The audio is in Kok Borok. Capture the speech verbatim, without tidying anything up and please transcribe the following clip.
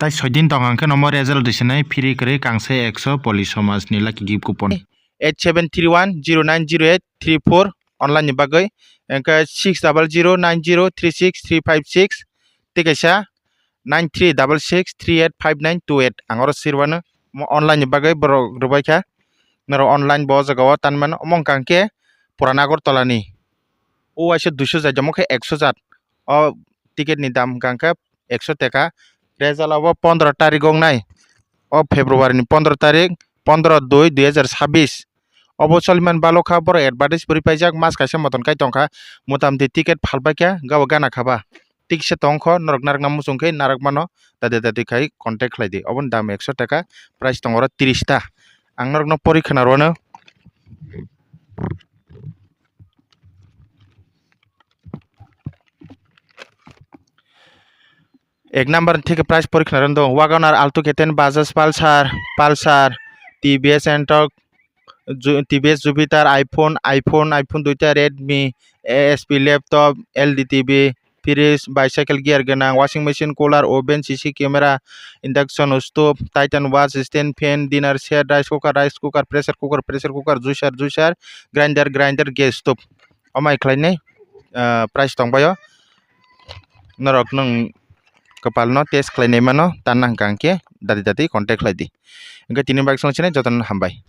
Tai soi din tong hwnkhe nomo result risinai free kwrwi kangse ekso poli somajni lucky gift coupon. Eight seven three one zero nine zero eight three four online ni bagwi, hwnkhe six double zero nine zero three six three five six tei kaisa nine three double six three eight five nine two eight ang oro sirwano. Omo online ni bagwi borok rwbaikha, norok online bo o jaga o tanmano. Omo wngkha hwnkhe Purana Agartala ni, o waisa duiso jat, omo khe ekso jat. O ticket ni dam hwnkha hwnkhe ekso teka. Result abo pondro tarik wngnai, o February ni pondro tarik, pondro dui dui hazar sabis. Obo soliman balokha, borok advertise bwrwi paijak, mas kaisa moton kai tongkha, motamti ticket phalbaikha, gabo gana khaba. Tiksa tongkho, norok narwkna muchung khe narwk mano, dadi dadi khai contact khlai di. Oboni dam ekso taka, price tongo oro tris ta. Ang norokno pori khna rwno. Ek number ni theke price pori khna rwno dong, Wagon R, Alto K ten, Bajaj Pulsar, Pulsar, T V S Ntorq, Ju-, T V S Jupiter, iPhone, iPhone, iPhone duita, Redmi, A S P laptop, L D T V, fridge, bicycle gear gwnang, washing machine, cooler, oven, C C camera, induction stove, Titan watch, stand fan, dinner set, rice cooker, rice cooker, pressure cooker, pressure cooker, juicer, juicer, grinder, grinder, gas stove. Omo hai khlainai, ah, price tongbaio. Norok nwng kwpalno test khlainai mano, tanna hwnkha hwnkhe dati dati contact khlai di. Hwnkhe tini bagwi songchinai jotono hambai.